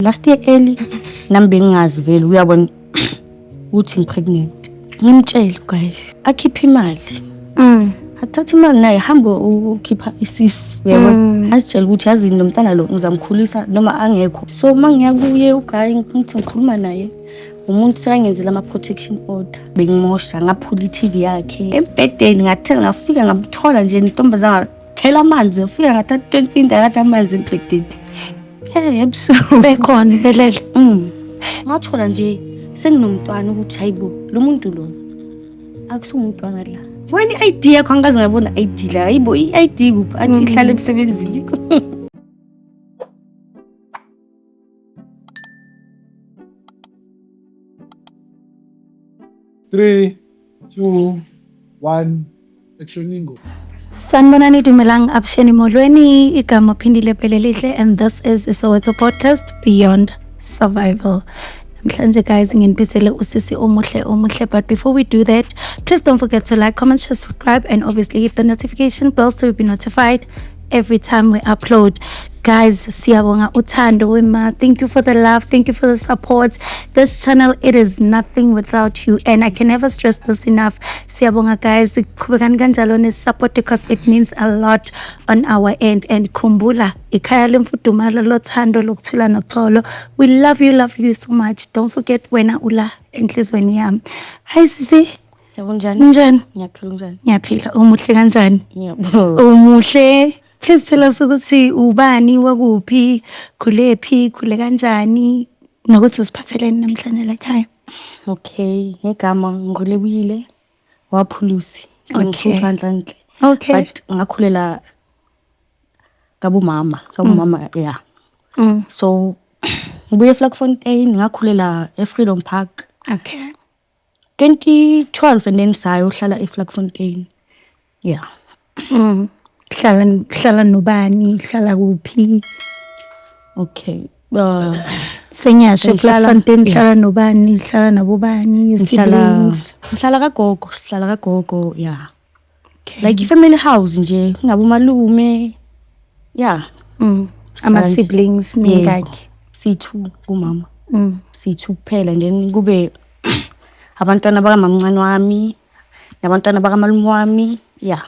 Last year early nami bengingazi vele uyabona ukuthi ngi-pregnant. Ngimtshele guy akhiphe imali. Athathe imali naye hambe ukhipha isisu uyabona. Azitshele ukuthi yazini lo mntana lo ngizamkhulisa noma angekho. So uma ngiya kuye uguy ngithi ngikhuluma naye umuntu sekangenzela ama-protection order. Bengimosha ngaphula i-TV yakhe embhedeni ngathela ngafika ngamthola nje intombazana ngathela amanzi ngafika ngathatha 20 indawo amanzi embhedeni. Hey ebusuku. Bekhona belele. Ngathola nje senginomntwana ukuthi hayibo lo muntu lo akusumuntu la. Wena i-ID yakho angikaze ngabona ID la. Hayibo i-ID kuphi? Athi ihlala emsebenzini. 3 2 1 actioningo. Sanibonani, dumelang, avuxeni, molweni, igama Phindile Pelelihle and this is Soweto Podcast Beyond Survival. Namhlanje guys nginiphathele usisi omuhle omuhle, but before we do that, please don't forget to like, comment, share, subscribe and obviously hit the notification bell so you'll be notified every time we upload. Guys, siyabonga uthando wema. Thank you for the love. Thank you for the support. This channel, it is nothing without you. And I can never stress this enough. Siyabonga guys. Qhubekani kanjalo ne-support because it means a lot on our end. And khumbula, ikhaya lemfudumalo lothando lokuthula noxolo. We love you so much. Don't forget wena ula enhlizweni yami. Hi sisi. Yabo njani? Njani? Ngiyaphila njani? Ngiyaphila. Umuhle kanjani? Ngiyabonga. Umuhle. Please tell us ukuthi ubani, wakuphi, khulephi, khule kanjani, nokuthi usiphatheleni namhlanje la ekhaya. Okay, ngegama ngolebuyile waphulusi. Okay. Nhlanhla. Okay. But ngakhulela kabumama, kabumama yeah. So ngibuye eVlakfontein ngakhulela eFreedom Park. Okay. 2012 and then sayohlala eVlakfontein. Yeah. Hlala hlala nobani, hlala kuphi? Okay. Senyasho Ngihlala- eVlakfontein hlala nobani, hlala nabobani, your ngihlala siblings. ngihlala kagogo, sihlala kagogo, yeah. Okay. Like i-family house nje, ngabomalume. Yeah. Ama Sihlala nje. siblings ningaki? Siyi-two kumama. Siyi-two kuphela and then kube abantwana bakamamncane wami nabantwana bakamalume wami. Yeah.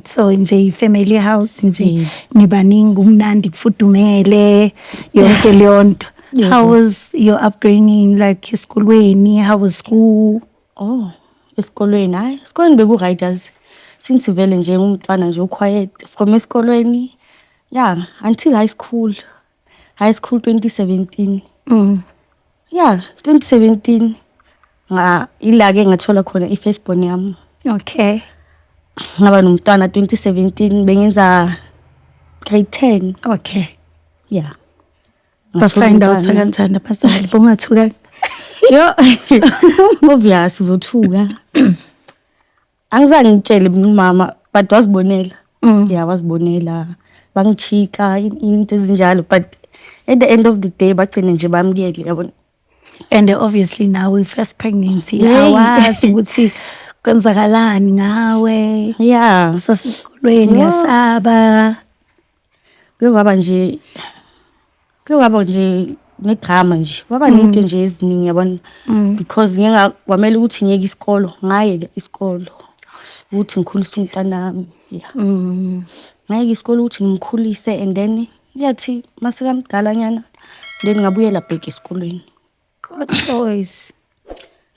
So nje i-family house nje Yeah. nibaningi, umnandi, kufudumele yonke leyo nto. Yeah. How was your upbringing like esikolweni? How was school? Oh, esikolweni hayi, esikolweni beku right as since vele nje umntwana nje quiet from esikolweni. Yeah, until high school. High school 2017. Yeah, 2017 nga ila ke ngathola khona i-firstborn yami. Okay. Ngaba nomntwana 2017 bengenza grade 10. Okay. Yeah. Ba Ngathola find out umntwana. kanjani abazali bongathuka? Yo, obvious uzothuka. Angizange ngitshele umama but wazibonela. Yeah, wazibonela. Bangichika into ezinjalo but at the end of the day bagcine nje bamkele yabona. And obviously now we first pregnancy Yey. awazi ukuthi kwenzakalani ngawe. Yeah. Sasesikolweni Yeah. uyasaba. Kuye kwaba nje kuye kwaba nje nedrama nje. Kwaba nento nje eziningi yabona because ngeke kwamele ukuthi ngiyeke isikolo, ngayeka isikolo ukuthi ngikhulise umntanami. Yeah. Ngayeka isikolo ukuthi ngimkhulise and then yathi masekamdala nyana then ngabuyela back esikolweni. Good choice.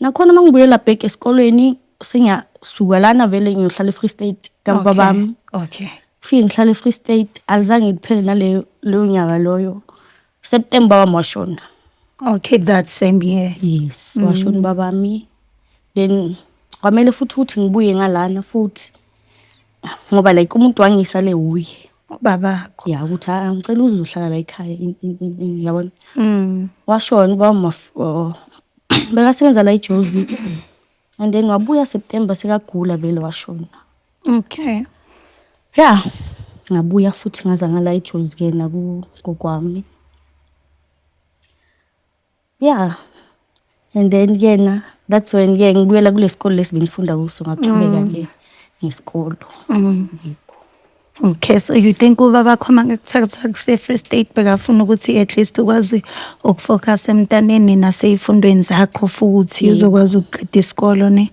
Nakhona mangibuyela back esikolweni sengiyasuka lana vele ngiyohlala eFree State kababami. Okay. Fike ngihlala eFree State alizange liphele naleyo leyo nyaka loyo. September wami washona. Okay, that same year. Yes, washona babami. Then kwamele futhi ukuthi ngibuye ngalana futhi ngoba like umuntu wangisale uye. Babakho. Yeah, ukuthi ah ngicela uzohlala la ekhaya in yabona. Washona ubaba bekasebenza la eJozi. And then wabuya September sekagula vele washona. Okay. Yeah. Ngabuya futhi ngaza ngala eJozi ke nakugogo wami. Yeah. And then yena that's when ke ngibuyela kule sikole lesi bengifunda kuso ngaqhubeka ke ngesikolo. Yebo. Okay, so you think ubaba wakho makakuthatha kuse-Free State bekafuna ukuthi at least ukwazi ukufocus emntaneni nasey'fundweni zakho futhi uzokwazi ukuqeda isikolo ne?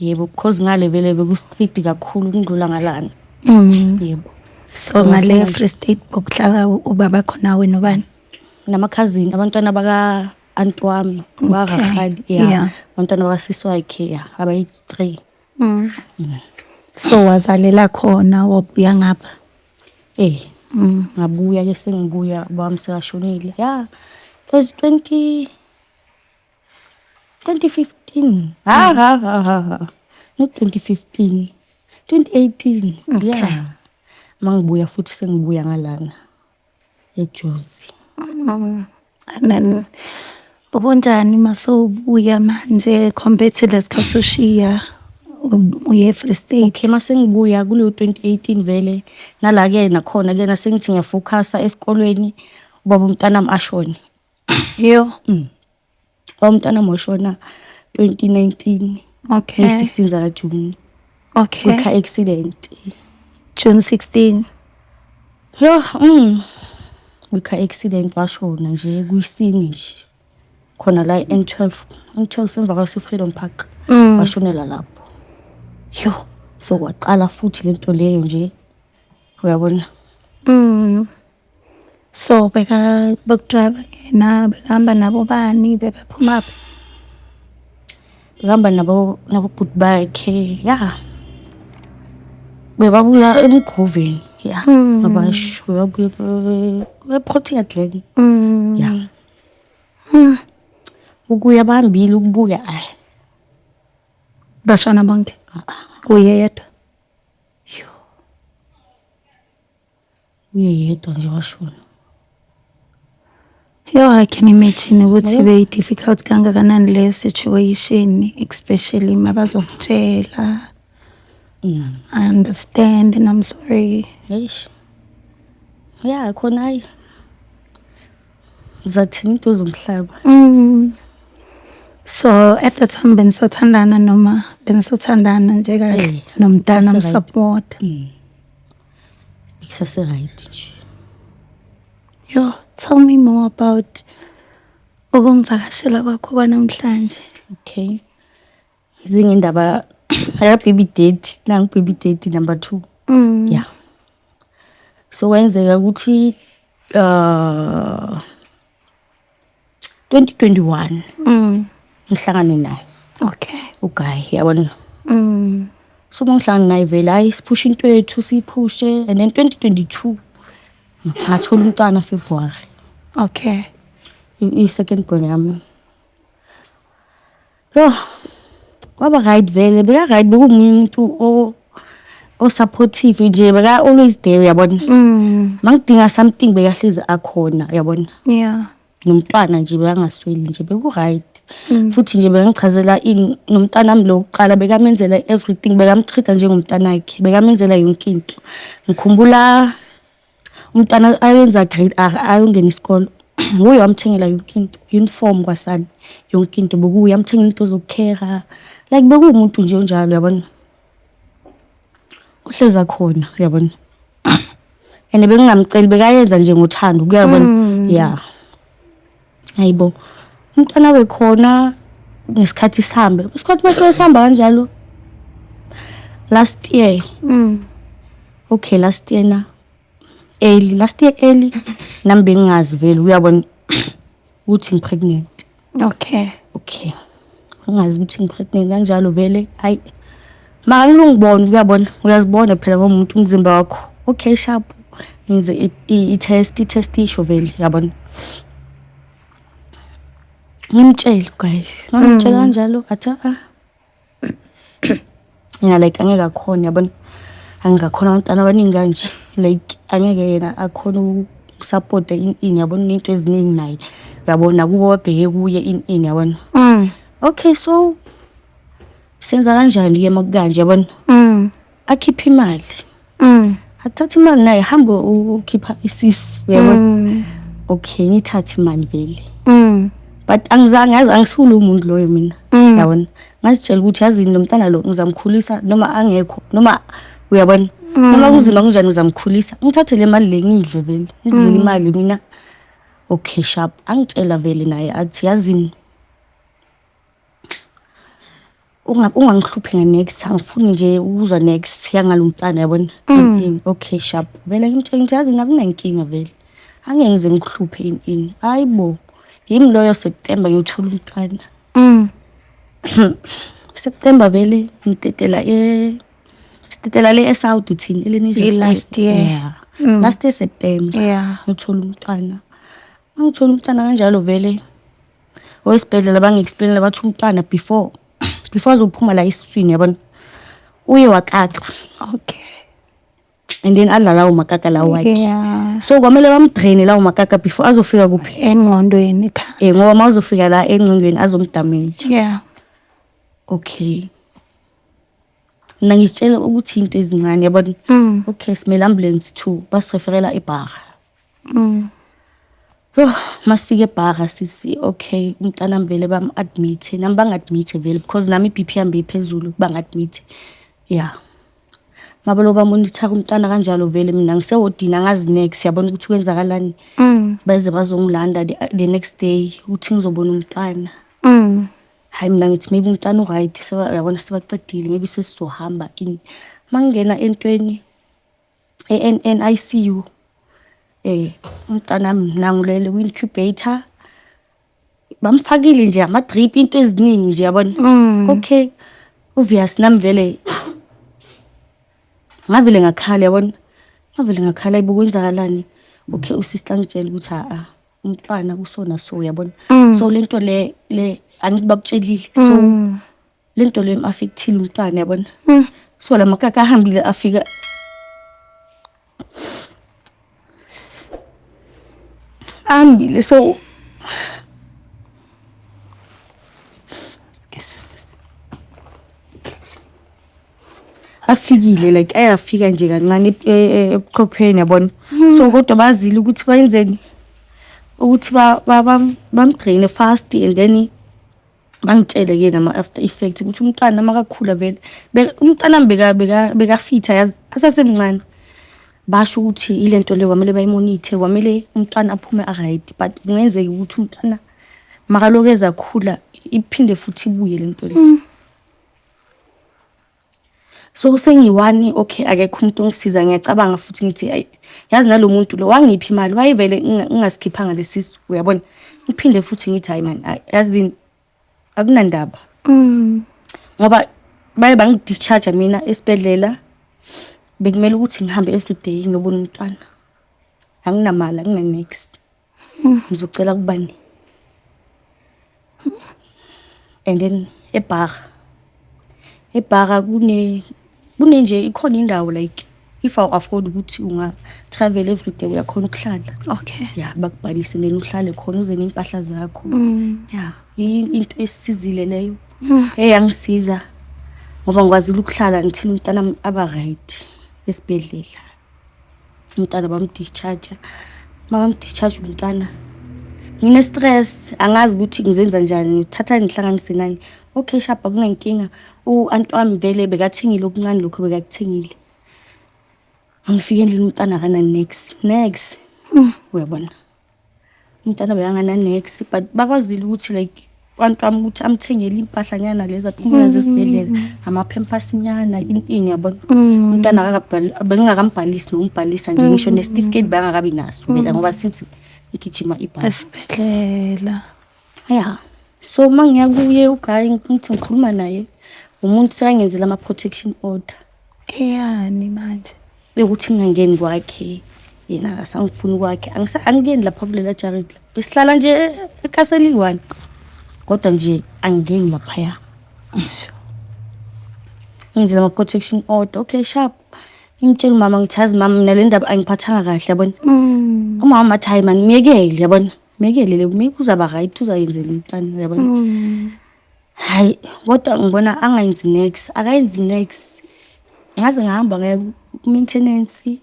Yebo, because ngale vele beku-strict kakhulu ukundlula ngalana. Yebo. So ngale Free State bokuhlala ubabakho nawe nobani? Namakhazini, abantwana baka-anti wami, bakarahadi, yeah. Abantwana bakasisi wakhe, yeah, abayi-3. So wazalela khona wabuya ngapha? Eh. Ngabuya ke sengibuya bami sekashonile. Yeah. It was 2015. Ha ha ha ha ha. Not 2015. 2018. Okay. Yeah. Mangibuya futhi sengibuya ngalana eJozi. And then ubunjani masewubuya manje compared to lesikhathi ushiya uye Free State? Okay, mase ngibuya kuleyo 2018 vele nala ke nakhona ke nasengithi ngiyafocusa esikolweni, ubaba umntanami ashone. Yo. Ubaba umntanami washona 2019. Okay. Nge-16 zaka June. Okay. Kwi-car accident. June 16. Yo, Kwi-car accident washona nje kwisini nje. Khona la N12, N12 emva kwase Freedom Park. Washonela lapho. Yo. So kwaqala futhi lento leyo nje. Uyabona? So beka bokudrive yena, bekahamba nabo bani, bebaphuma phi? Bekahamba nabo nabobhuti bakhe, yeah. Bebabuya emgoveni, yeah. Abasho bebabuya eProtea Glen. Yeah. Ukuya bahambile ukubuya ayi. Bashona bonke? Uye yedwa? Uye yedwa nje washona. Yo, I can imagine ukuthi beyi-difficult kangakanani leyo situation, especially mabazokutshela. I understand and I'm sorry. Eish. Yeah, khona hayi. Uzathini into zomhlaba. So at the time benisathandana noma benisathandana nje kahle Eh, nomntana kusase-right. msupport? Kusase right nje. Yo, tell me more about ukungivakashela kwakho kwanamhlanje. Okay. Ngize ngendaba ya baby daddy, nangu baby daddy number 2. Yeah. So kwenzeka ukuthi 2021 ngihlangane naye. Okay. Uguy, yabona. So mangihlangana naye vele hayi siphusha into yethu siyiphushe, and then 2022 ngathola umntwana February. Okay. I-second born yami. Yo, kwaba right vele, beka right, bekuwumuntu o o-supportive nje, beka always there, uyabona. Mangidinga something bekahlezi akhona, uyabona. Nomntwana nje bekangasweli nje, beku-right. Futhi nje bekangichazela ini nomntanami lo wokuqala, bekamenzela everything, bekamtreat-a njengomntanakhe, bekamenzela yonke into. Ngikhumbula umntwana ayenza grade R ayongena isikolo, nguye wamthengela yonke into, uniform kwasani, yonke into bekuye amthengela into zokukhera. Like bekuwumuntu nje onjalo, uyabona. Uhlezi akhona, uyabona. And bengingamceli, bekayenza nje ngothando, kuyabona. Yeah. Hayibo. Umntwana wekhona ngesikhathi sihambe. Isikhathi mase sihamba kanjalo. Last year. Okay, last year na. Early, last year early nami bengingazi vele, uyabona ukuthi ngi-pregnant. Okay. Okay. Ngingazi ukuthi ngi-pregnant kanjalo vele, hayi. Mara ngilungibona, uyabona, uyazibona phela ngomuntu umzimba wakho. Okay, sharp. Ngenze i-test, i-test isho vele, uyabona. Ngimtshele guy. Ngimtshela kanjalo athi ah. Yena like angeke akhone, yabona. Angeke akhona abantwana abaningi kanje. Like angeke yena akhone ukusupport ini, yabona, into eziningi naye. Uyabona kubo babheke kuye ini ini, yabona. Okay, so senza kanjani ke makukanje, yabona? Akhiphe imali. Athathe imali naye hambe ukhipha isisu, uyabona. Okay, ngithathe imali vele. But angizange yazi angisulo umuntu loyo mina. Yabona. Ngazitshela ukuthi yazini lo mntana lo ngizamkhulisa noma angekho noma, uyabona. Noma kunzima kunjani ngizamkhulisa. Ngithathe le mali le ngiyidle vele. Ngizidlele imali mina. Okay, sharp. Angitshela vele naye athi yazini ungangihluphi nge-next, angifuni nje ukuzwa next yangalo mntwana yabona. Ini, okay sharp. Vele ngimtshela ngithi yazini akunankinga vele. Angeke ngize ngikuhluphe ini ini. Hayi bo. Yimi loyo September ngiyothola umntwana. September vele ngitetela sitetela le eSouth thina eLenasia. Last year. Yeah. Last year September. Ngithola umntwana. Ngithola umntwana kanjalo vele. Owesibhedlela bangi-explainela bathi umntwana before azophuma la esiswini yabona. Uye wakaka. Okay. And then adla lawo makaka lawo wakhe. Yeah. So kwamele bamdrain lawo makaka before azofika kuphi? Engqondweni ekhaya. Ngoba mawuzofika la engqondweni azomdamage. Yeah. Okay. Mina ngizitshela ukuthi into ezincane yabona. Okay, simele ambulance 2 basireferela eBhara. Masifika eBhara sisi okay umntana vele bam-admit. Nami bangi-admit vele because nami i-BP yami beyiphezulu bangi-admit. Yeah. Mabelo bamonithara umntana kanjalo vele mina ngisewodini angazi next yabona ukuthi kwenzakalani. Beze bazongilanda the next day ukuthi ngizobona umntwana. Hayi mina ngithi maybe umntwana u-right yabona sebaqedile maybe sesizohamba ini. Mangingena entweni e-NICU umntwana nangulele kwi-incubator bamfakile nje ama-drip into eziningi nje yabona. Okay obvious nami vele ngavele ngakhala yabona. Ngavele ngakhala ayibo kwenzakalani. Okay usister angitshela ukuthi a umntwana kusona so yabona. So lento le angithi bakutshelile so lento le im-affectile umntwana yabona. So la makaka ahambile afika ahambile so afikile like ayafika nje kancane ebuchopheni yabona. So kodwa bazile ukuthi bayenzeni ukuthi bamdraine fast and then bangitshele ke nama after effects ukuthi umntwana makakhula vele umntwana bekafitha yazi asasemncane. Basho ukuthi ilento le kwamele bayimonithe kwamele umntwana aphume a-right but kungenzeka ukuthi umntwana makaloku ezakhula iphinde futhi ibuye lento le. So sengiyi-one okay akekho umuntu ongisiza ngiyacabanga futhi ngithi ayi yazi nalo muntu lo wangiphi imali wayevele ngingasikhiphanga lesisu uyabona. Ngiphinde futhi ngithi hayi man yazini akunandaba. Ngoba baye bangidischarge mina esibhedlela bekumele ukuthi ngihambe everyday ngiyobona umntwana. Anginamali angina next. Ngizocela kubani. And then eBhara. eBhara kune nje ikhona indawo like if awu afford ukuthi unga travel every day uyakhona ukuhlala. Okay. Yeah, bakubhalise then uhlale khona uze nempahla zakho. Yeah, into esizile leyo. Eyangisiza ngoba ngikwazile ukuhlala until umntana aba right esibhedlela. Umntana bamdischarge. Mabamdischarge umntwana ngine stress angazi ukuthi ngizenza njani ngithatha ngihlanganise nani. Okay sharp akunankinga. U-anti wami vele bekathengile okuncane lokho bekakuthengile. Angifike endlini umntwana akana next next. Uyabona. Umntwana bekangana next but bakwazile ukuthi like u-anti wami ukuthi amthengele impahlanyana lezi aphuma nazo esibhedlela ama-pampers nyana ini yabona. Umntwana bengingakambhalisi nokumbhalisa nje ngisho nesitifiketi bangakabi naso vele ngoba since ngigijima ibhasi. Esibhedlela. Yeah. So mangiya kuye uguy ngithi ngikhuluma naye umuntu sekangenzela ama-protection order. Eyani manje? Bekuthi ngingangeni kwakhe yena akasangifuni kwakhe angingeni lapha kulela jaridi. Besihlala nje ekhaseli eliyi-one kodwa nje angingeni laphaya. Ngenzela ama-protection order. Okay sharp. Ngimtshela umama ngithi yazi mama mina le ndaba angiphathanga kahle yabona. Umama athi hayi man myekele yabona. Myekele le maybe uzaba right uzayenzela umntwana yabona. Hayi kodwa ngibona angayenzi next akayenzi next. Ngaze ngahamba ngaya ku-maintenance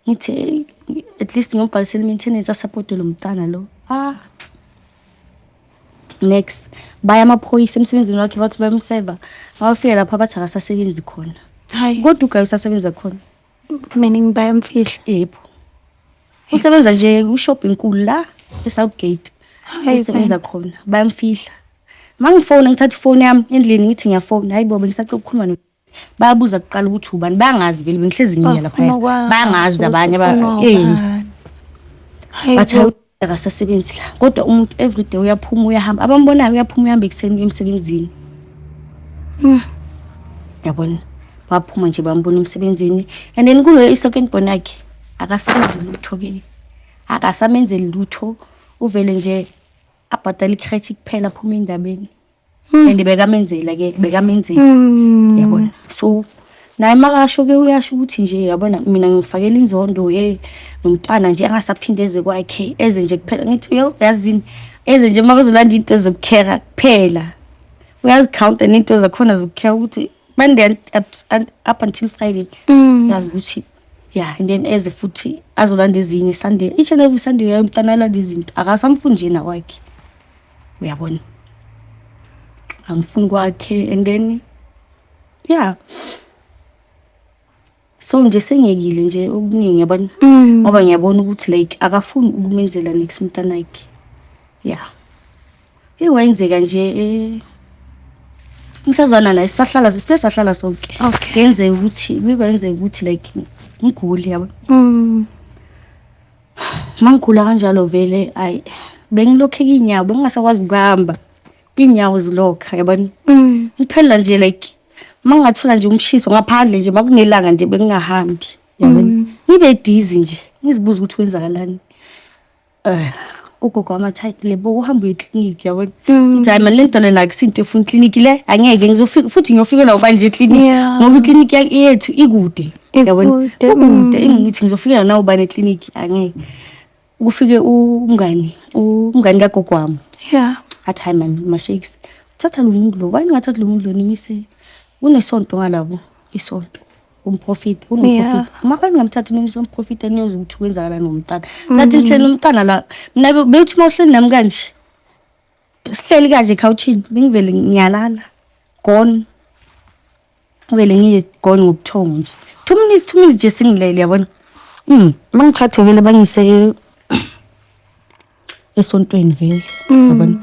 ngithi at least ngiyombhalisela i-maintenance asupporte lo mntana lo. Next baya amaphoyisa emsebenzini wakhe bathi bayamseva. Bawafika lapha bathi akasasebenzi khona. Hayi. Kodwa uguy usasebenza khona. Meaning bayamfihla. Yebo, usebenza nje kwishop enkulu la eSouthgate. Hayi. Usebenza khona, bayamfihla. Mangifona, ngithatha ifoni yami endlini, ngithi ngiyafona, hayi bo, bengisacela ukukhuluma no, bayabuza kuqala ukuthi ubani. Bangazi vele, bengihlezi ngiya laphaya, bangazi abanye bathi hayi, akasasebenzi la, kodwa umuntu everyday uyaphuma uyahamba, abambonayo uyaphuma uyahamba ekuseni emsebenzini. Yabona, baphuma nje bambona emsebenzini. And then kulo i-second born yakhe akasenzi lutho-ke, akasamenzeli lutho, uvele nje abhadale i-creche kuphela, aphume endabeni. And bekamenzela-ke, bekamenzela, yabona. So naye makasho-ke uyasho ukuthi nje, yabona, mina ngifakela inzondo ye nomntwana nje angasaphinde eze kwakhe, eze nje kuphela. Ngithi yo, yazini, eze nje uma bezolanda into zokukhera kuphela, uyazikhawunta ney'nto zakhona zokukhera ukuthi Monday up until Friday. Yazi ukuthi yeah, and then eze futhi azolanda ezinye Sunday, each and every Sunday uya umntana alanda izinto. Akasamfuni nje nakwakhe, uyabona, angifuni kwakhe. And then yeah, so nje sengiyekile nje okuningi, yabona, ngoba ngiyabona ukuthi like akafuni ukumenzela niks umntanakhe. Yeah, iwenzeka nje, ngisazwana naye, sisahlala, sike sahlala sonke. Kuyenzeka ukuthi kukwenzeka ukuthi like ngigule, yabo. Mangigula kanjalo vele, ayi, bengilokhu inyawo bengingasakwazi ukuhamba, inyawo zilokha, yabona. Ngiphelela nje, like mangingathola nje umshiso ngaphandle nje, makunelanga nje, bengingahambi, yabona, ngibe dizzy nje, ngizibuza ukuthi kwenzakalani. Ugogo wami athi, hayi lebo, uhambe uye eklinikhi, yabona. Ngithi hayi mani, le nto lena akusinto efuna ikliniki le, angeke ngizofika futhi ngiyofikela ubani nje eklinikhi, ngoba ikliniki yethu ikude, yabona. Ikude. Kukude, engithi ngizofikela na ubani ekliniki, angeke kufike umngani, umngani kagogo wami. Athi hayi mani, mashakes, thatha lo muntu lo, why ningathathi lo muntu lo nimise kunesonto ngalabo, isonto umprofiti, kunomprofiti, maka ningamthathi nimise umprofiti, niyozwa ukuthi kwenzakalani ngomntana. Ngathi ngihleli nomntana la mina, bewuthi uma uhleli nami kanje, sihleli kanje ekhawuthini, bengivele ngiyalala, gone, vele ngiye gone ngobuthongo nje, 2 minutes, 2 minutes nje sengilele, yabona. Bangithathe vele bangise esontweni vele, yabona.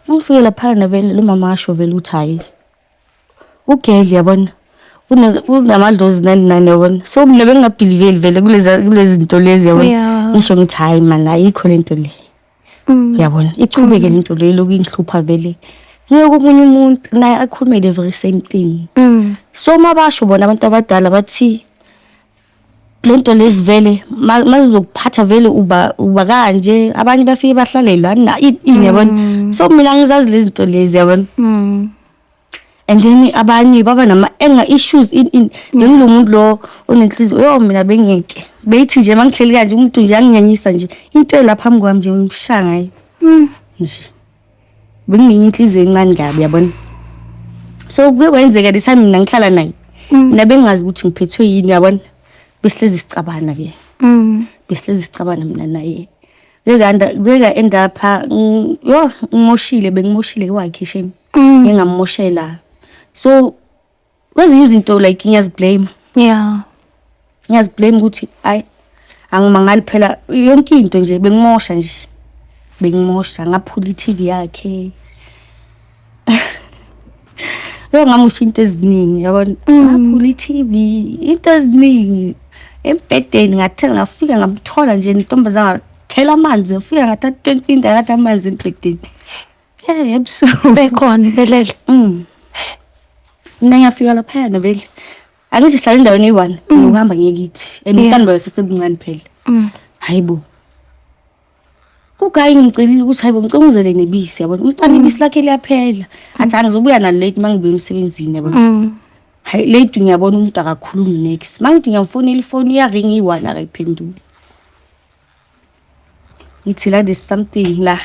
Mangifike laphana vele, lo mama asho vele ukuthi hhayi, ugedle, yabona, unamadlozi nani nani, yabona. So mina bengingabhiliveli vele kulezi zinto lezi, yabona. Ngisho ngithi hhayi man, ayikho lento le. Yabona, ichubeke lento le lokhu ingihlupha vele. Ngiye komunye umuntu, naye akhulume the very same thing. So mabasho bona abantu abadala bathi lento lezi vele mazizokuphatha vele uba kanje, abanye bafike bahlale lana ini, yabona. So mina ngizazi lezi zinto lezi, yabona. And then abanye baba nama-anger issues in bengilo muntu lo onenhliziyo yo, mina bengeke beyithi nje mangihleli kanje, umuntu nje anginyanyisa nje, into elapha phambi kwami nje ngishaya ngayo nje, benginenye inhliziyo encane kabi, yabona. So kuke kwenzeka this time mina ngihlala naye, mina bengingazi ukuthi ngiphethwe yini, yabona. Besihlezi sicabana ke, besihlezi sicabana mina naye, kuyeka end up yo ngimoshile, bengimoshile kwakhe, shame. Ngingammoshela, so kwezinye izinto like ngiyaziblame. Ngiyaziblame ukuthi ayi, angimangali phela yonke into nje, bengimosha nje, bengimosha, ngaphula i-TV yakhe. Yo, ngamosha into eziningi, yabona, ngaphula i-TV, into eziningi embhedeni, ngathela, ngafika ngamthola nje intombazana, ngathela amanzi, ngafika ngathatha 20 ngathi amanzi embhedeni, ebusuku. Bekhona belele. Mina ngiyafika laphayana vele, angithi sihlala endaweni eyi-one, nginokuhamba ngiye kithi and umntwana loyo sesemncane phela. Hayi bo, ugayi ngimcelile ukuthi hayi bo, ngicela ungizele nebisi, yabona, umntwana ibisi lakhe liyaphela. Athi hayi, ngizobuya nalo late uma ngibuya emsebenzini, yabona. Hayi, late ngiyabona umuntu akakhulumi next, uma ngithi ngiyamfonela ifoni iyaringa iyi-one, akayiphenduli. Ngithi la there's something la,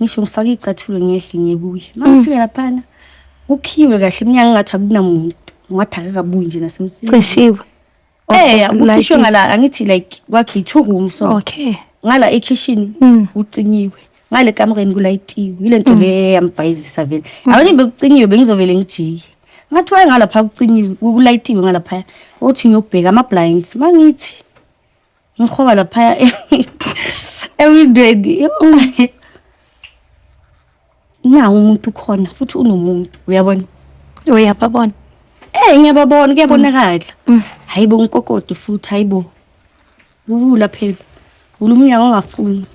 ngisho ngifake iy'cathulo ngehle ngiyebuye. Uma ngifika laphana kukhiwe kahle emnyango, ngathi akunamuntu, ngathi akakabuyi nje nasemsebenzini. Cishiwe. Kukhishwe ngala, angithi like kwakhe i-two room, so ngala ekhishini kucinyiwe, ngale ekamereni kulayitiwe. Yile nto le eyambhayizisa vele, abanye bekucinyiwe, bengizovele ngijike. Ngathi wayengalapha kucinyiwe, kulayitiwe ngalaphaya. Uthi ngiyobheka ama-blinds. Mangithi ngihoba laphaya ewindweni. Nawu umuntu ukhona futhi unomuntu, uyabona? Uyababona? Eh ngiyababona kuyabonakala. Hayibo ngikokode futhi hayibo. Uvula phela. Vula umnyango ongafuni.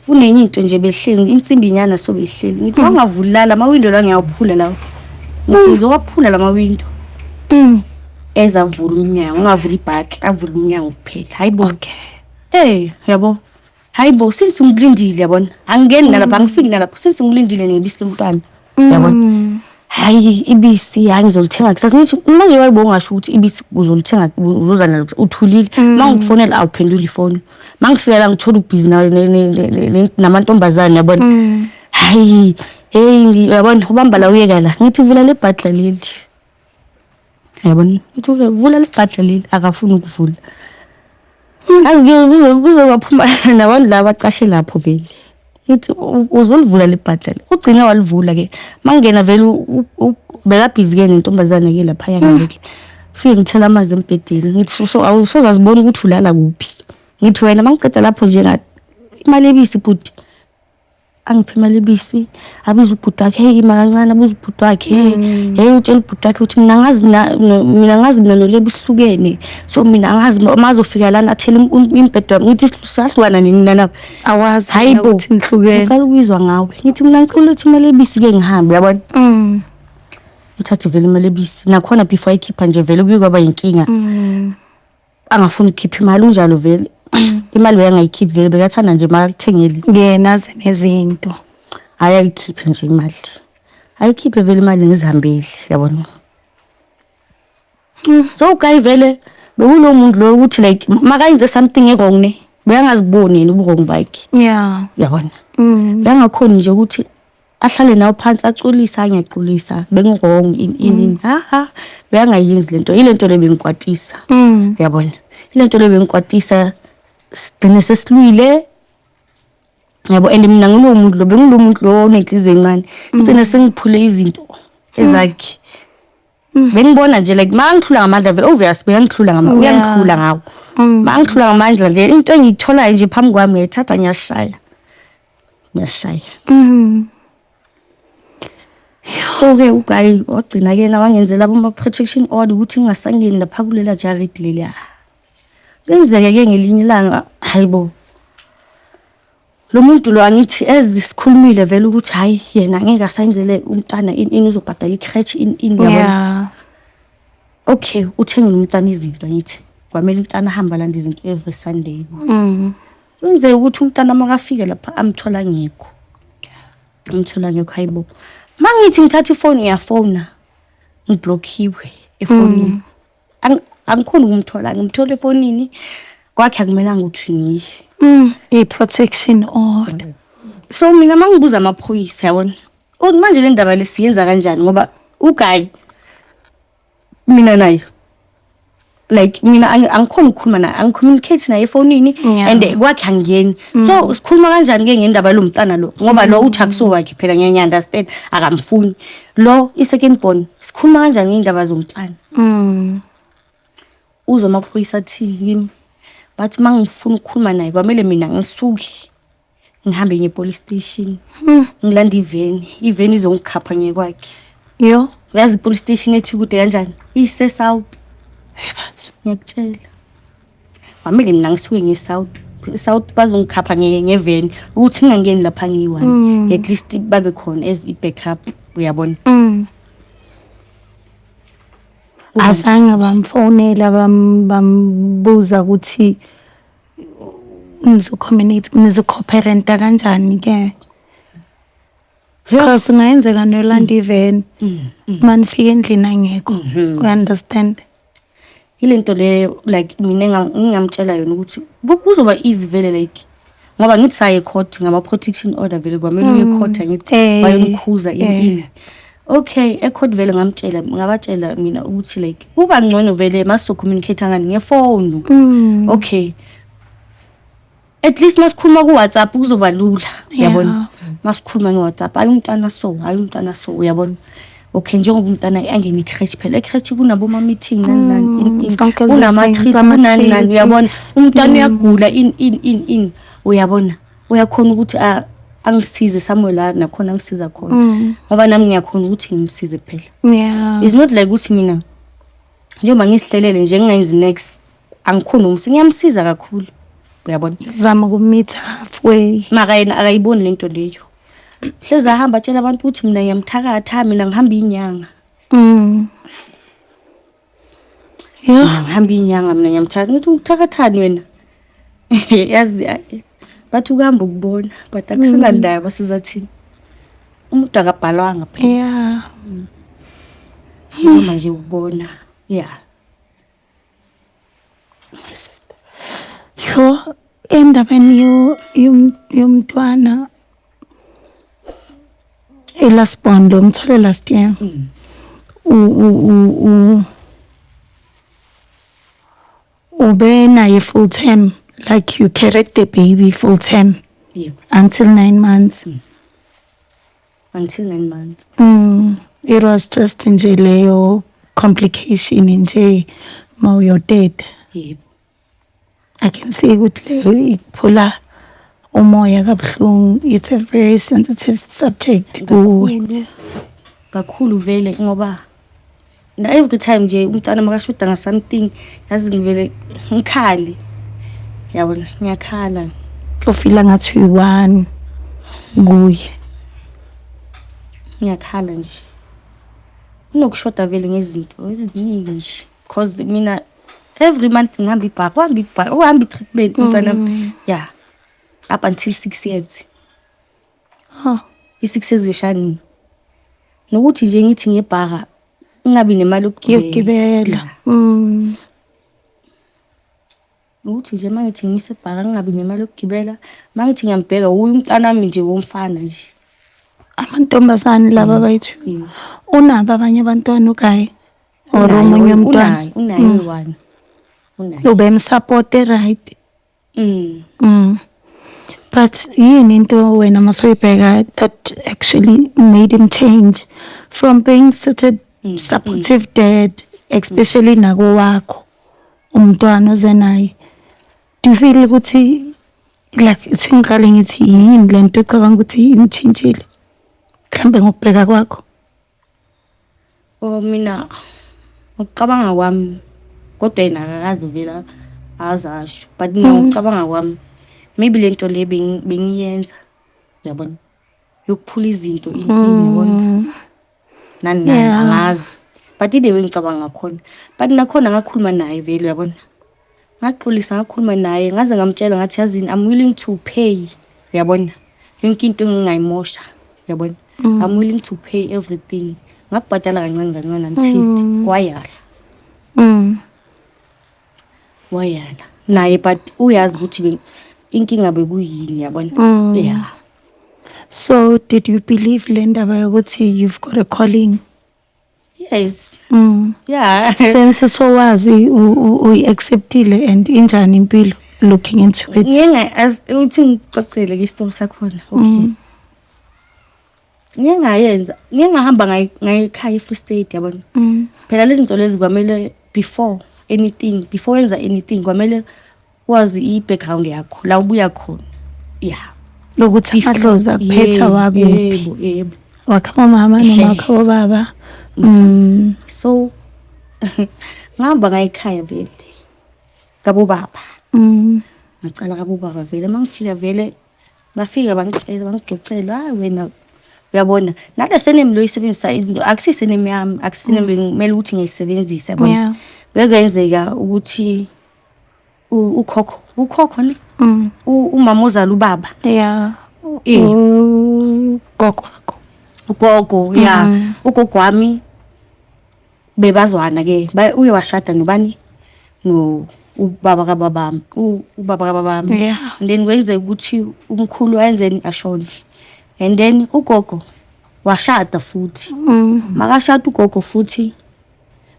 Kunenye into nje behleli insimbi nyana so behleli. Ngithi wangavuli la lamawindo la ngiyawaphula lawo. Ngithi ngizowaphula lamawindo. Ezavula umnyango, ungavuli ibhatla, avule umnyango kuphela. Hayibo. Okay. Eh, yabo. Hayibo, since ngilindile yabona. Angingeni nalapha, angifiki nalapho. Since ngilindile ngebisi lomntwana. Yabona. Hayi ibisi hayi ngizolithenga kusasa. Ngithi manje wayibo ungasho ukuthi ibisi uzolithenga uzoza nalo uthulile. Mangifonela awuphenduli ifoni. Mangifika la ngithola ubhizi namantombazane yabona. Hayi, hey uyabona ubamba la uyeka la. Ngithi vula le bhatla leli. Yabona ngithi vula le bhatla leli akafuni ukuvula. Yazi kuze kuze kwaphuma nabantu laba abacashe lapho vele. Ngithi uzolivula le bhatla. Ugcine walivula ke. Mangena vele bekabhizi ke nentombazane ke laphaya ngale. Fike ngithela amanzi embhedeni. Ngithi so awusozazibona ukuthi ulala kuphi. Ngithi wena mangiceda lapho nje ngathi imali ebisi bhuti. Angiphe imali ebisi abize ubhuti wakhe hey ima kancane abuze ubhuti wakhe hey utshela ubhuti wakhe ukuthi mina ngazi mina ngazi mina noLebo sihlukene so mina angazi mazofika lana athele imbhedo wami ngithi sahlukana nini nana Awazi hayi wena bo ukuthi nihlukene. Ngiqala ukuyizwa ngawe ngithi mina ngicela ukuthi imali ebisi ke ngihambe uyabona. Uthathe vele imali ebisi nakhona before ayikhipha nje vele kuye kwaba yinkinga. Angafuni ukukhipha imali unjalo vele. Imali bekangayikhiphi vele bekathanda nje makakuthengele. Yena aze nezinto. Hayi ayikhiphe nje imali. Ayikhiphe vele imali ngizihambele yabona. So uguy vele bekulo muntu lo ukuthi like makayenze something e-wrong ne bekangaziboni yena ubu-wrong bakhe. Yeah. Yabona. Bekangakhoni nje ukuthi ahlale nawe phansi aculisa angiyaxolisa bengi-wrong ini ini ha ha bekangayenzi lento ilento le bengikwatisa. Yabona. Ilento le bengikwatisa sigcine sesilwile. Yabo and mina ngilowo muntu lo bengilowo muntu lo onenhliziyo encane. Ngigcine sengiphule izinto ezakhe. Bengibona nje like makangihlula ngamandla vele obvious bekangihlula ngamandla uyangihlula ngawo. Makangihlula ngamandla nje into engiyitholayo nje phambi kwami ngiyayithatha ngiyashaya. Ngiyashaya. So ke uguy wagcina ke wangenzela ama protection order ukuthi ngingasangeni lapha kulela jaridi leliya. Kwenzeke ke ngelinye ilanga hayibo. Lo muntu lo angithi ezisikhulumile vele ukuthi hayi yena ngeke asayenzele umntwana ini ini uzobhadala i-creche ini ini yabona. Yeah. Okay, uthengele umntwana izinto angithi. Kwamele umntwana ahambe alande izinto every Sunday. Kwenzeka ukuthi umntwana makafika lapha amthola ngekho. Amthola ngekho hayibo. Mangithi ngithatha ifoni ngiyafona. Ngiblockiwe efonini. Angikhoni ukumthola ngimthola efonini kwakhe akumelanga ukuthi ngiye. I-protection order. So mina mangibuza amaphoyisa yabona. Uthi manje le ndaba lesiyenza kanjani ngoba uguy mina naye like mina angikhoni ukukhuluma naye angicommunicate naye efonini and kwakhe angiyeni. So sikhuluma kanjani ke ngendaba lo mntana lo ngoba lo uthi akuso wakhe phela ngiya understand akamfuni. Lo i second born sikhuluma kanjani ngendaba zomntwana. Uzwa amaphoyisa athini kimi bathi mangifuna ukukhuluma naye kwamele mina ngisuke ngihambe ngiye police station ngilanda iveni iveni izongikhapha ngiye kwakhe. Yo. Uyazi police station ethu kude kanjani? Ise South. Ngiyakutshela. Kwamele mina ngisuke ngiye South. South bazongikhapha ngeveni ukuthi ngingangeni lapha ngiyi-one. At least babe khona as i-backup uyabona. Azange bamfonela bambuza ukuthi nizo-communicate nizo-co-parenta kanjani ke. Because kungayenzeka niyolanda iveni manifika endlini angekho. You understand? Ilento leyo like mina ngingamtshela yona ukuthi kuzoba easy vele like ngoba ngithi saye court ngama protection order vele kwamele uye court angithi bayomkhuza ini ini. Okay, e-court vele ngamtshela ngabatshela mina ukuthi like kuba ngcono vele maso communicate ngani ngefoni. Okay. At least masikhuluma ku WhatsApp kuzoba lula uyabona. Masikhuluma nge WhatsApp hayi umntwana so hayi umntwana so uyabona. Okay, njengoba umntana angene i-creche, phela e-creche kunaboma-meeting, nani nani, in, in. Zonke lezo Kunama-trip, zinto, kunani nani. Ama-trip. Uyabona, umntwana uyagula, in in in in, uyabona, uyakhona ukuthi angisize somewhere la nakhona angisiza khona, ngoba nami ngiyakhona ukuthi ngimsize phela. It's not like ukuthi mina njengoba ngisihlelele nje ngingayenzi next, angikhoni ngiyamsiza kakhulu, uyabona. Zama uku-meet halfway. Mara yena akayiboni lento leyo, hlezi ahamba atshela abantu ukuthi mina ngiyamthakatha, mina ngihamba inyanga. Mina ngihamba inyanga, mina ngiyamthakatha. Ngithi, "Ukuthakathani wena?" Yazi, bathi ukuhamba ukubona, but akusenandaba, sizathini, umuntu akabhalwanga phela. Noma nje ukubona, yeah. Sister. Yho, endabeni yomntwana, i-last born lo umthole last year. U u u u ube naye full term, like you carried the baby full term Yebo. until 9 months? Until 9 months. It was just nje leyo complication nje mawuyoteta. Yebo. I can see ukuthi leyo ikuphula umoya kabuhlungu. It's a very sensitive subject kuwe. Kakhulu kakhulu vele, ngoba na every time nje umntwana makashoda nga-something, yazi, ngivele ngikhale, yabona, ngiyakhala. U-feela ngathi uyi-one kuye. Ngiyakhala nje, kunokushoda vele ngezinto eziningi nje, cause mina every month ngihamba ibhaka, uhamba ibhaka, uhamba i-treatment umntwana, yeah, up until 6 years. Huh. I-6 years uyoshaya nini, nokuthi nje ngithi ngebhaka ngingabi nemali yokugibela. Yokugibela. Nokuthi nje uma ngithi ngiyise ebhaka ngingabi nemali yokugibela, uma ngithi ngiyambheka uye umntanami nje womfana nje. Amantombazane laba abayi-two. Unabo abanye abantwana ugayi? Or Unaye. omunye umntwana? Unaye, unaye oyi-one. Unaye. Ubem-support right? Mm. But yini into wena masoyibheka that actually made him change from being such a supportive dad, especially nakowakho umntwana oze naye? Do you feel ukuthi, like, ithi ngiqale ngithi, yini lento ocabanga ukuthi imtshintshile? Mhlambe ngokubheka kwakho. Oh, mina ngokucabanga kwami, kodwa yena akakaze vele azasho, but mina ngokucabanga kwami, maybe lento le bengiyenza, uyabona, yokuphula izinto, ini ini, yabona, nani nani. Angazi, but ile ngicabanga ngakhona, but nakhona ngakhuluma naye vele, uyabona, ngaxolisa, ngakhuluma naye, ngaze ngamtshela ngathi, "Yazini, I'm willing to pay, uyabona, yonke into engingayimosha, uyabona, I'm willing to pay everything." Ngakubhadala kancane kancane until wayala. Wayala naye, but uyazi ukuthi inkinga bekuyini, yabona, yeah. So did you believe le ndaba yokuthi you've got a calling? Yes. Yeah. Since sowazi uyi-acceptile and injani impilo looking into it? Ngike uthi ngixoxele ke isitori sakhona, okay? Ngike ngayenza, ngike ngahamba ngayekhaya e-Free State, yabona. Phela lezi zinto lezi kwamele before anything, before wenza anything, kwamele wazi i-background yakho, la ubuya khona, yeah. Lokuthi amadlozi akuphetha wakuphi. Yebo, yebo. Wakha mama noma wakha baba. So ngahamba ngayekhaya vele kabo baba. Ngacala kabo baba vele, uma ngifika vele bafika bangitshela, bangixoxela, "Hayi wena, uyabona, nale surname lo oyisebenzisa izinto akusiyi surname yami, akusi-surname kumele ukuthi ngiyayisebenzisa, yabona." Bekwenzeka ukuthi ukhokho ne umama ozala ubaba. Ugogo wakho. Ugogo, ya. Ugogo wami bebazwana ke, uye washada nobani, no ubaba kababami, ubaba kababami. And then kwenzeka ukuthi umkhulu wayenzeni, ashone, and then ugogo washada futhi. Makashada ugogo futhi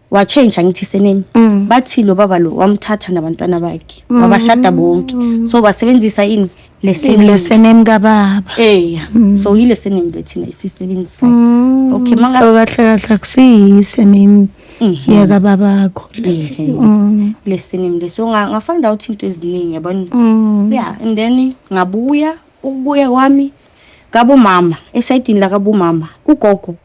wa-change, ngithi surname. Bathi lo baba lo wamthatha nabantwana bakhe, wabashada bonke, so basebenzisa ini, le surname. Le surname kababa. Eh, so yile surname le thina esiyisebenzisayo. Okay, manga So kahle kahle akusiyi-surname yakababakho le. Ehe. Le surname le. So nga-find out into eziningi, yabona. Yeah, and then ngabuya, ukubuya kwami kabomama, esayidini la kabomama, ugogo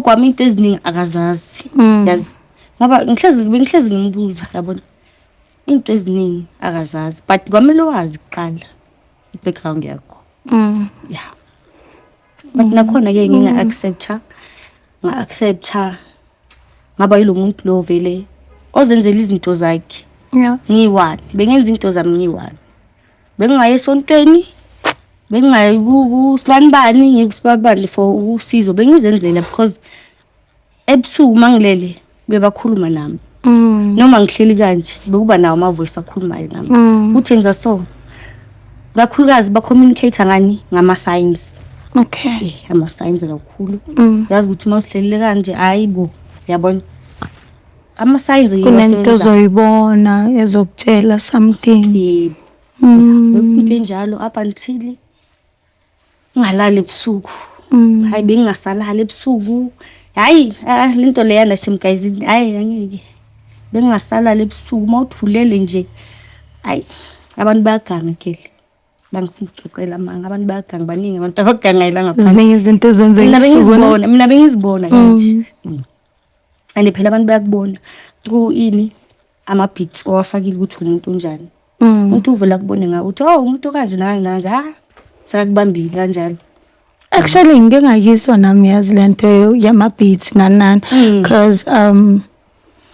wami into eziningi akazazi. Yazi ngoba bengihlezi ngimbuza, yabona, into eziningi akazazi, but kwamele wazi kuqala i-background yakho. Yeah, but nakhona-ke nginga-accepta, nga-accepta, ngaba yilo muntu lo vele ozenzela izinto zakhe. Ngiyi-one, bengenza into zami ngiyi-one, bengingayi esontweni, bengingayi kusibanibani, ngiye kusibanibani for usizo, bengizenzela because ebusuku uma ngilele bebakhuluma nami. Noma ngihleli kanje bekuba nawo ama-voice akhulumayo nami. Uthi enza so, kakhulukazi ba-communicate ngani? Ngama-signs. Ama-signs kakhulu. Yazi ukuthi uma usihlelile kanje, hayi bo, yabona, ama-signs yiwo Kunento asebenzayo. ozoyibona ezokutshela something. Yebo. Into enjalo up until ngalala ebusuku. Hayi, bengingasalali ebusuku. Hayi, ah, lento leyana shem guys, hayi angeke. Bengingasalali ebusuku, uma uthulele nje. Hayi, abantu bayaganga kele. Bangifuna ukuxoxela amanga, abantu bayaganga, baningi abantu abagangayo la ngaphandle. Ziningi izinto ezenzeka Mina ebusuku, ne? bengizibona kanje. And phela abantu bayakubona through ini, ama-beads owafakile, ukuthi umuntu onjani. Umuntu uvela akubone ngawe ukuthi, oh, umuntu okanje nanje nanje, ha, sekakubambile kanjalo. Actually ngike ngayizwa nami, yazi, lento yama-beads nani nani, because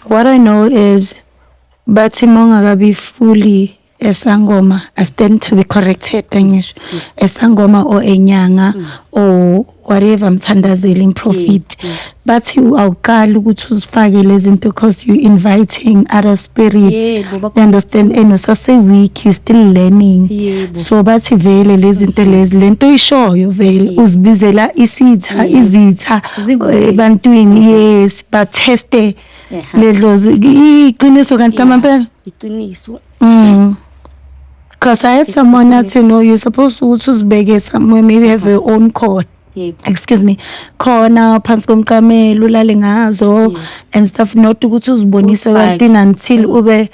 what I know is bathi uma ungakabi fully esangoma, I stand to be corrected, angisho esangoma or enyanga or whatever, mthandazeli, prophet, bathi awuqali ukuthi uzifake lezi zinto because you inviting other spirits. You understand? And usase weak, you still learning. So bathi vele lezi zinto lezi, lento oyishoyo vele uzibizela isitha, izitha Zikude. ebantwini, yes, batheste ledlozi. Iqiniso kanti kamampela? Iqiniso. Because I had someone that you know you're supposed ukuthi uzibeke somewhere, maybe have your own cord. Excuse me, khona phansi komqamelo ulale ngazo and stuff, not ukuthi uzibonise Uzifake. ebantwini until ube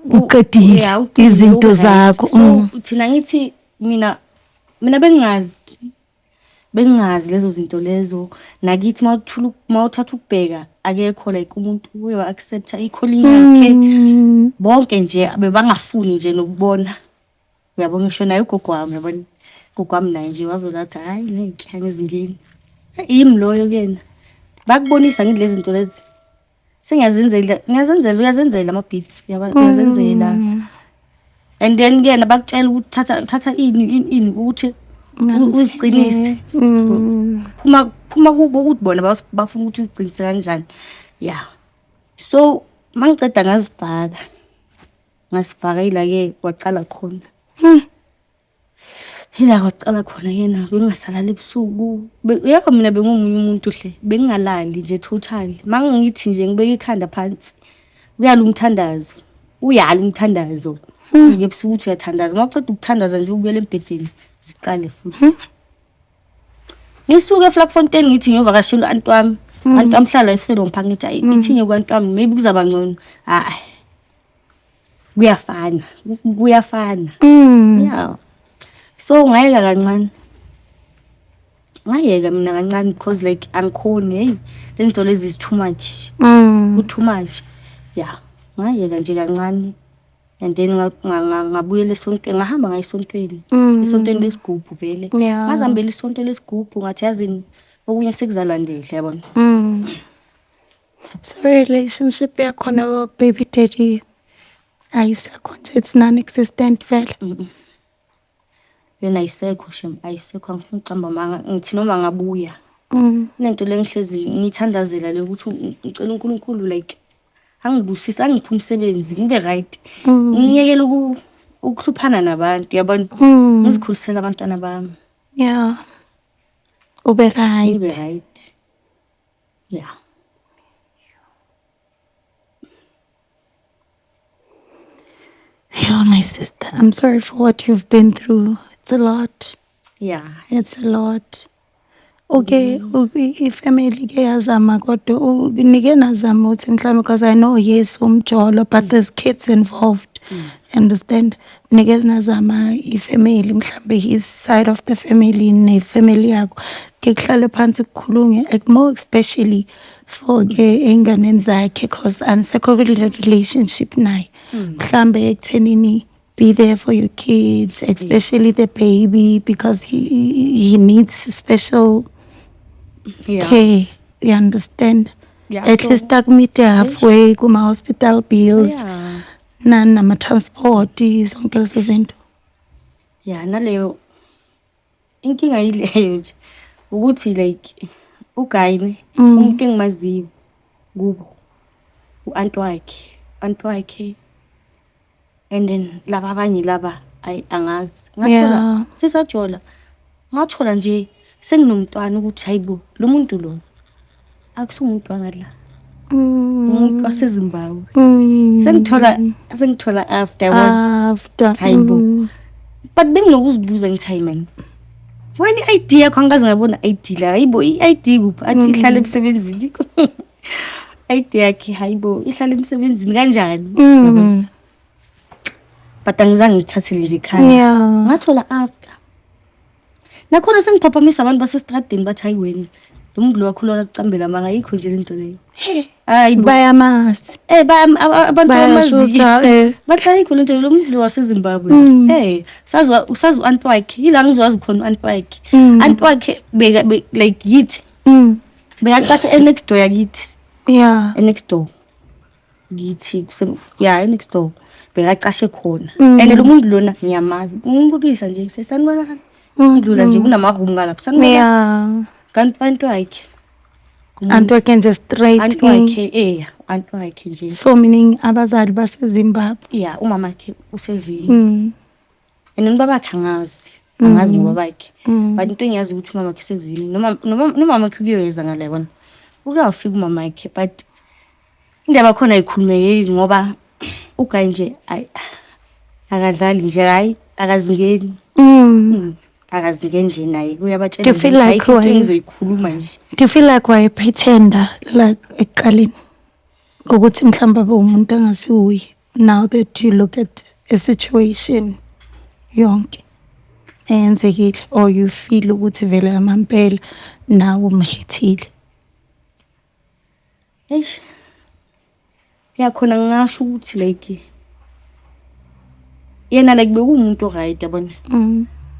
uqedile Yeah, uqedile, izinto ube right. zakho. So thina ngithi mina bengingazi lezo zinto lezo. Nakithi mawuthatha ukubheka, akekho like umuntu uye wa-accepta i-calling yakhe. Bonke nje bebangafuni nje nokubona, uyabona, ngisho naye ugogo wami, uyabona, ugogo wami naye nje wavele wathi, hhayi ngeke, angizingeni yimi loyo kuyena. Bakubonisa ngithi lezi zinto lezi sengiyazenzela, ngiyazenzela, uyazenzela ama-beads, uyazenzela. And then kuyena bakutshela ukuthi thatha, thatha ini ini ini ukuthi uziqinise. Phuma, phuma kubo ukuthi bona bafuna ukuthi uziqinise kanjani. Yeah, so mangiceda ngazifaka, ngasifaka, ila-ke kwaqala khona, ila kwaqala khona yena bengingasalali ebusuku. Yebo, mina bengumunye umuntu hle, bengingalali nje totally. Mangithi nje ngibeka ikhanda phansi, uyala umthandazo, uyala umthandazo ebusuku, uthi uyathandaza, uma uqeda ukuthandaza nje ubuyela embhedeni, ziqale futhi. Ngisuke eVlakfontein ngithi ngiyovakashela u-anti wami. Anti wami hlala eFreedom Park, ngithi ayi, ithi ngiye ku-anti wami, maybe kuzaba ngcono. Hayi, kuyafana, kuyafana. Yeah, so ngayeka kancane, ngayeka mina kancane because like angikhoni, hey, lezi zinto lezi is too much. Ku-too much, yeah. Ngayeka nje kancane and then ngabuyela esontweni, ngahamba ngaya esontweni, esontweni lesigubhu vele. Ngazihambela isonto lesigubhu, ngathi yazini, okunye sekuzalandela, yabona. So relationship yakho no baby daddy ayisekho nje, it's non-existent vele. Yona ayisekho shem, ayisekho, angifuni ukuqamba amanga. Ngithi noma ngabuya, kunento le ngihlezi ngiyithandazela le ukuthi ngicela uNkulunkulu like angibusise, angiphe umsebenzi, ngibe right. Ngiyekele ukuhluphana nabantu, yabona. Ngizikhulisele abantwana bami. Yeah. Ube right. Ngibe right. Yeah. Yo, my sister, I'm sorry for what you've been through. It's a lot. It's a lot. Okay, i-family ke yazama kodwa nike nazama ukuthi mhlawumbe, because I know, yes, umjolo, but there's kids involved. Understand? Nike nazama i-family, mhlawumbe his side of the family ne-family yakho, ke kuhlale phansi kukhulunywe, like more especially for ke ey'nganeni zakhe, cause anisekho kule relationship naye. Mhlambe ekuthenini be there for your kids, especially the baby, because he needs special care. You understand? Yeah, At least aku-meet halfway kuma-hospital bills nama-transport, zonke lezo zinto. Yeah, naleyo inkinga yileyo nje ukuthi like u-guy ne, umuntu engimaziyo kubo u-anti wakhe, anti wakhe, and then laba abanye laba, ayi, angazi. Ngathola sisajola, ngathola nje senginomntwana ukuthi hayibo, lo muntu lo akusumuntu wangala, umuntu waseZimbabwe. Sengithola after, yabona. After. Hayibo. But benginokuzibuza ngithi, hayi man, wena i-ID yakho angikaze ngabona i-ID la. Hayibo, i-ID kuphi? Athi ihlala emsebenzini i-ID yakhe. Hayibo, ihlala emsebenzini kanjani? Yabona? But angizange ngithathele nje ekhaya. Ngathola after nakhona sengiphaphamisa abantu basestradini, bathi, hayi wena, lo muntu lo wakhuluma kakucambela amanga, ayikho nje lento leyo. Hayi bo. Bayamazi. Abantu bamaziyo. Bayashutha eh. Bathi ayikho lento, lo muntu lo waseZimbabwe. Sazi usazi u-anti wakhe, yila ngizwazi khona u-anti wakhe. Anti wakhe beka like yithi bekaqashe e-next door yakithi. E-next door kithi yeah, e-next door bekaqashe khona. And lo muntu lona ngiyamazi, ngimbulisa nje, ngisesanibona, ngidlula nje kunama-room ngalapho, sanibona. Kanti anti wakhe. Anti wakhe nje straight. Anti wakhe, anti wakhe nje. So meaning abazali baseZimbabwe. Yeah, umama wakhe useZimbabwe. And then ubabakhe angazi, angazi ngobabakhe. But into engiyazi ukuthi umama wakhe usezini, noma nomama wakhe ukuyoweza ngale, yabona, uke wafika umama wakhe, but indaba khona ayikhulumekeki ngoba u-guy nje, ayi, akadlali nje, hayi, akazingeni. Akazingeni nje naye uyabatshela. Do you feel nje, like ayikho into engizoyikhuluma nje. Do you feel like waye-pretenda like ekuqaleni ukuthi mhlawumbe abe umuntu angasiwuye, now that you look at a situation yonke eyenzekile, or you feel ukuthi vele amampela nawe umhithile? Eish, yakhona ngingasho ukuthi like yena like bekuwumuntu o-right, yabona,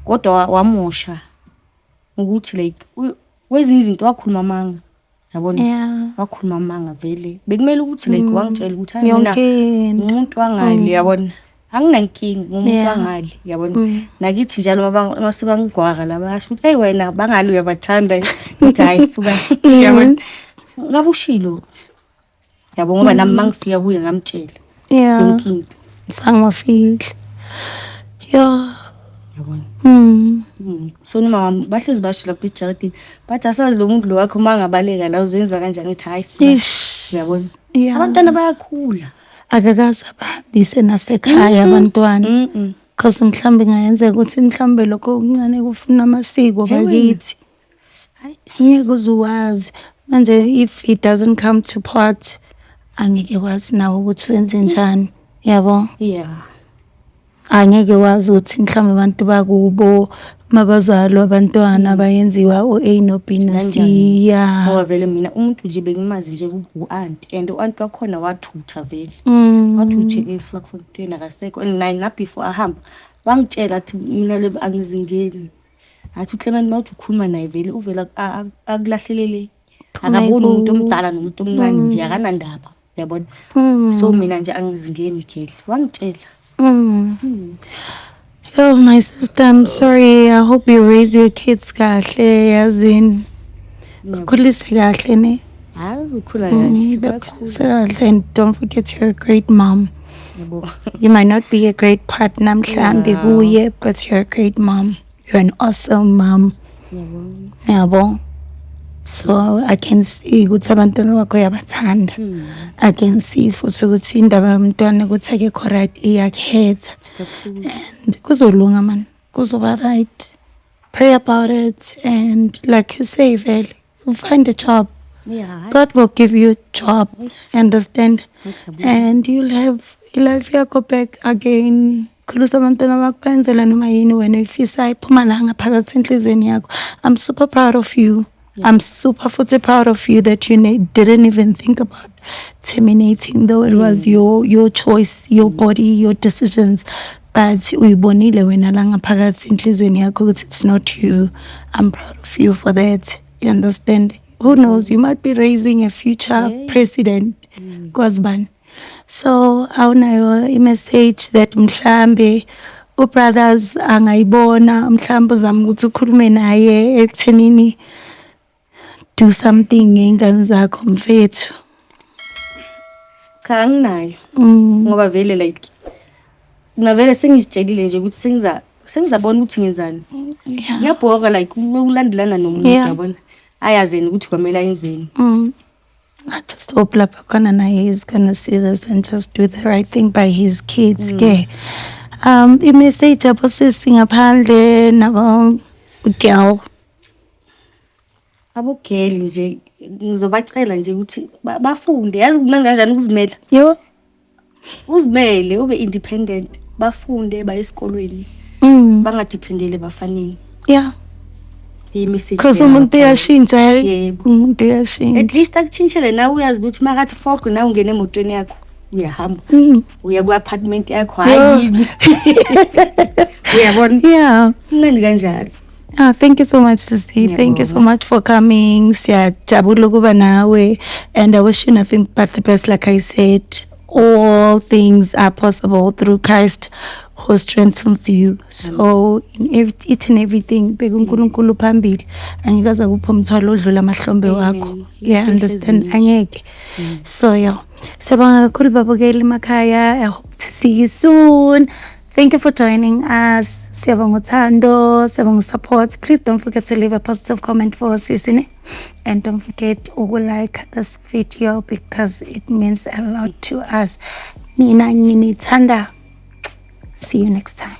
kodwa wamosha ukuthi like kwezinye izinto wakhuluma amanga, yabona. Wakhuluma amanga vele, bekumele ukuthi like wangitshela ukuthi hayi mina Yonke into. ngumuntu wangale, yabona, anginankinga, ngumuntu wangale, yabona. Nakithi njalo mase bangigwara la bayasho ukuthi, hey wena, bangale uyabathanda. Ngithi hayi suka, yabona, ngabe ushilo, yabo, ngoba nami mangifika kuye ngamtshela yonke into. Zange wafihla. Yo. Yabona. So noma wami bahlezi basho lapha ejaradini, bathi asazi lo muntu lo wakho uma angabaleka la uzoyenza kanjani. Ngithi hayi suka. Ish. Uyabona, abantwana bayakhula. Akakaze abahambise nasekhaya abantwana? Mm. Cause mhlawumbe ingayenzeka ukuthi mhlawumbe lokho okuncane kufuna amasiko Hey wena. bakithi. Hayi. Ngeke uze uwazi. Manje if it doesn't come to part, angeke wazi nawe ukuthi wenze njani. Yabo? Yeah. Angeke wazi ukuthi mhlawumbe abantu bakubo mabazalwa abantwana bayenziwa o-A no B no C. Kanjani? Yeah. Ngoba vele mina umuntu nje bengimazi nje u-anti, and u-anti wakhona wathutha vele. Wathutha eVlakfontein, akasekho, and naye na before ahamba wangitshela athi mina le angizingeni. Athi uClement mawuthi ukhuluma naye vele uvela akulahlelele, akaboni umuntu omdala nomuntu omncane nje, akanandaba, uyabona. So mina nje angizingeni girl, wangitshela. Oh my sister, I'm sorry. I hope you raise your kids kahle, yazini. Bakhulise kahle ne. Hayi, ukhula kahle, bayakhula. Bakhulise kahle and don't forget you're a great mom. Yabo. You might not be a great partner mhlambe kuye, but you're a great mom. You're an awesome mom. Yabo. Yabo. So I can see ukuthi abantwana bakho uyabathanda. I can see futhi ukuthi indaba yomntwana ukuthi akekho right iyakhetha. Kakhulu. And kuzolunga man. Kuzoba right. Pray about it and like you say, vele, you find a job. God will give you a job. Understand? Ngijabule. And you'll have life yakho back again. Khulisa abantwana bakho, benzela noma yini wena oyifisayo, iphuma la ngaphakathi enhliziyweni yakho. I'm super proud of you. I'm super futhi proud of you that you didn't even think about terminating, though it was your choice, your body, your decisions. But uyibonile wena la ngaphakathi enhliziyweni yakho ukuthi it's not you. I'm proud of you for that. You understand? Who knows? You might be raising a future president. Kwazi bani? So awunayo i-message that mhlambe ubrothers angayibona, mhlambe uzama ukuthi ukhulume naye ekuthenini do something ngey'ngane zakho, mfethu? Cha, anginayo. Ngoba vele like mina vele sengizitshelile nje ukuthi sengizabona ukuthi ngenzani. Kuyabhora like ulandelana nomuntu, yabona, ayazeni ukuthi kwamele ayenzeni. I just hope lapha khona naye is gonna see this and just do the right thing by his kids ke. I-message yabo sisi ngaphandle nabo girl. Abogeli nje ngizobacela nje ukuthi bafunde, yazi kumnandi kanjani ukuzimela. Yo. Uzimele, ube independent, bafunde, baye esikolweni. Bangadependeli ebafaneni. I-message Because leyo umuntu ngaphandle. uyashintsha. Yebo. Umuntu uyashintsha. At least akuchintshele nawe, uyazi ukuthi makathi fok nawe ungena emotweni yakho, uyahamba. Uya ku-apartment yakho, hhayi yini. Uyabona? Yeah. Kumnandi kanjalo. Ah, thank you so much, Sisi. Thank you so Ngiyabonga. much for coming. Siyajabula ukuba nawe and I wish you nothing but the best. Like I said, all things are possible through Christ who strengthens you. So in every, each and everything, beka uNkulunkulu phambili. Angeke aze akuphe umthwalo odlula amahlombe wakho. Amen. Yeah, Into understand? ehlezi. Angeke. So yeah. Siyabonga kakhulu babukeli emakhaya. I hope to see you soon. Thank you for joining us. Siyabonga uthando, siyabonga support. Please don't forget to leave a positive comment for us, ne? And don't forget to like this video because it means a lot to us. Mina nginithanda. See you next time.